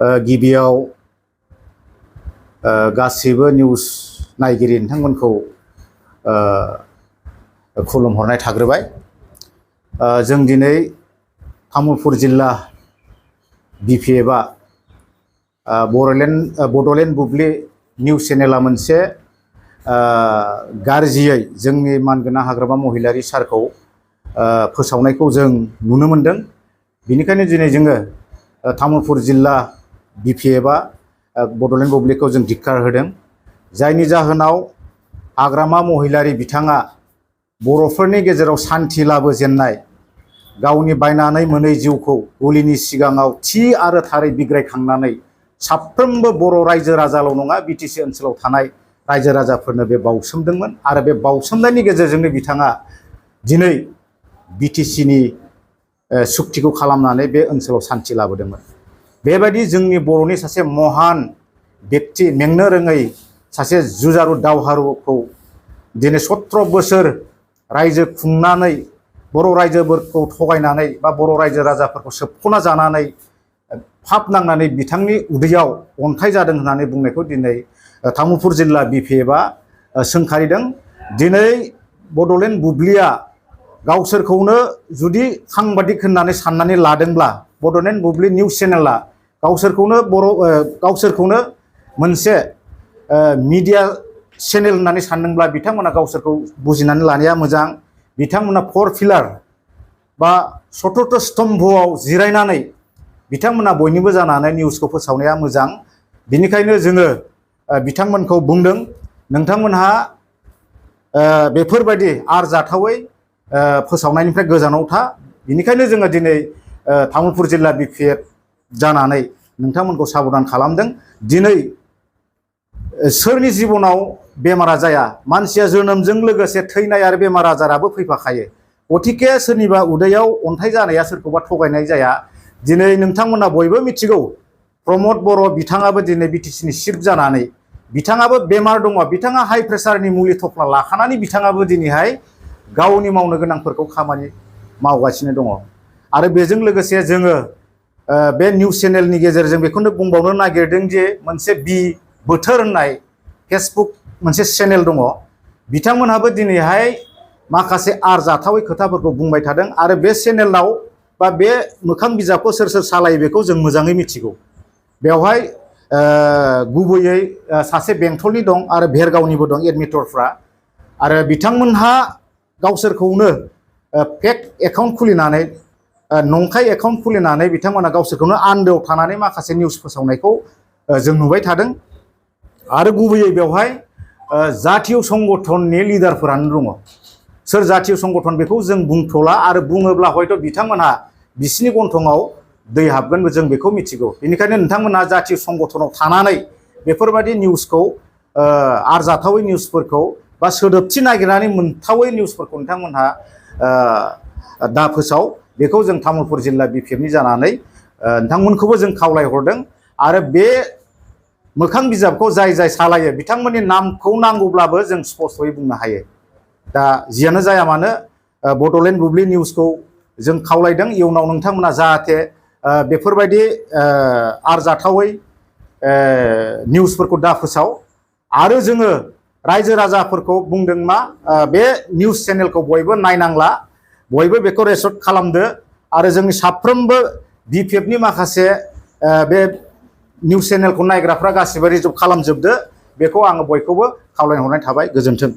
गिबियाव गासिबो निउस नायगिरि नोंथांमोनखौ खुलुमहरनाय थाग्रोबाय। जों दिनै तामुलपुर जिल्ला BPF बड'लेण्ड बुब्लि निउस चेनेला मोनसे गाज्रियै जोंनि मानगोनां हाग्रामा महिलारि सारखौ फोसावनायखौ जों नुनो मोनदों। बेनिखायनो दिनै जोङो तामुलपुर जिल्ला BPF बड'लेण्ड बुब्लिखौ जों धिक्कार होदों। जायनि जाहोनाव हाग्रामा महिलारि बिथाङा बर'फोरनि गेजेराव सान्थि लाबोजेननाय गावनि बायनानै मोनै जिउखौ गलिनि सिगाङाव थि आरो थारै बिग्रायखांनानै साफ्रोमबो बर' रायजो राजाल' नङा BTC ओनसोलाव थानाय रायजो राजाफोरनो बे बावसोमदोंमोन। आरो बे बावसोमनायनि गेजेरजोंनो बिथाङा दिनै BTCनि सुक्तिखौ खालामनानै बे ओनसोलाव सान्थि लाबोदोंमोन। बेबायदि जोंनि बर'नि सासे महान व्यक्ति, मेंनो रोङै सासे जुजारु दावहारुखौ दिनै 17 बोसोर रायजो खुंनानै बर' रायजोफोरखौ थगायनानै बा बर' रायजो राजाफोरखौ सोबख'ना जानानै फाब नांनानै बिथांनि उदैयाव अन्थाइ जादों होननानै बुंनायखौ दिनै तामुलपुर जिल्ला BPF सोंखारिदों। दिनै बड'लेण्ड बुब्लिया गावसोरखौनो जुदि साংबादिक होननानै साननानै लादोंब्ला बड'लेण्ड बुब्लि निउस चेनेला गावसोरखौनो मोनसे मिडिया चेनेल होननानै सानदोंब्ला बिथांमोना गावसोरखौ बुजिनानै लानाया मोजां। बिथांमोना 4 पिलार बा चतुर्थ स्तम्भआव जिरायनानै बिथांमोना बयनिबो जानानै निउसखौ फोसावनाया मोजां। बिनिखायनो जोङो बिथांमोनखौ बुंदों, नोंथांमोनहा बेफोरबायदि आरजाथावै फोसावनायनिफ्राय गोजानाव था। बिनिखायनो जोङो दिनै तामुलपुर जिल्ला BPF जानानै नोंथांमोनखौ साबधान खालामदों। दिनै सोरनि जिबनाव बेमारा जाया, मानसिया जोनोमजों लोगोसे थैनाय आरो बेमार आजाराबो फैफाखायो। गथिखे सोरनिबा उदैयाव अन्थाइ जानाया सोरखौबा थगायनाय जाया। दिनै नोंथांमोना बयबो मिथिगौ, प्रमद बर' बिथाङाबो दिनै BTCनि चिफ जानानै बिथाङाबो बेमार दङ। बिथाङा हाइ प्रेसारनि मुलि थफ्ला लाखानानै बिथाङाबो दिनैहाय गावनि मावनो गोनांफोरखौ खामानि मावगासिनो दङ। आरो बेजों लोगोसे जोङो बे निउस चेनेलनि गेजेरजों बेखौनो बुंबावनो नागिरदों जे मोनसे बोथोर होननाय फेसबुक मोनसे चेनेल दङ। बिथांमोनहाबो दिनैहाय माखासे आरजाथावै खोथाफोरखौ बुंबाय थादों। आरो बे चेनेलाव बा बे मोखां बिजाबखौ सोर सोर सालायो बेखौ जों मोजाङै मिथिगौ। बेवहाय गुबैयै सासे बेंटलनि दं आरो भेरगावनिबो दं एडमिटरफ्रा। आरो बिथांमोनहा गावसोरखौनो फेक एकाउन्ट खुलिनानै नंखाय एकाउन्ट खुलिनानै बिथांमोना गावसोरखौनो आन्दोआव थानानै माखासे निउस फोसावनायखौ जों नुबाय थादों। आरो गुबैयै बेवहाय जातीय संगठननि लिडारफोरानो दङ। सोर जातीय संगठन बेखौ जों बुंथ'ला, आरो बुङोब्ला हयथ' बिथांमोनहा बिसिनि गन्थङाव दै हाबगोन जों बेखौ मिथिगौ। बेनिखायनो नोंथांमोनहा जातीय संगठनाव थानानै बेफोरबायदि निउसखौ आरजाथावै निउसफोरखौ बा सोदोबथि नागिरनानै मोनथावै निउसफोरखौ नोंथांमोनहा दा फोसाव। बेखौ जों तामुलपुर जिल्ला BPFनि जानानै नोंथांमोनखौबो जों खावलायहरदों। आरो बे मोखां बिजाबखौ जाय जाय सालायो बिथांमोननि नामखौ नांगौब्लाबो जों स्पष्टयै बुंनो हायो। दा जियानो जाया मानो बड'लेण्ड बुब्लि निउसखौ जों खावलायदों, इयुनाव नोंथांमोना जाहाथे बेफोरबायदि आरजाथावै निउसफोरखौ दा फोसाव। आरो जोङो रायजो राजाफोरखौ बुंदों मा, बे निउस चेनेलखौ बयबो नायनांला, बयबो बेखौ रेकर्ड खालामदो। आरो जोंनि साफ्रोमबो BPFनि माखासे बे निउस चेनेलखौ नायग्राफ्रा गासिबो रिजर्भ खालामजोबदो। बेखौ आङो बयखौबो खावलायहरनाय थाबाय। गोजोन्थों।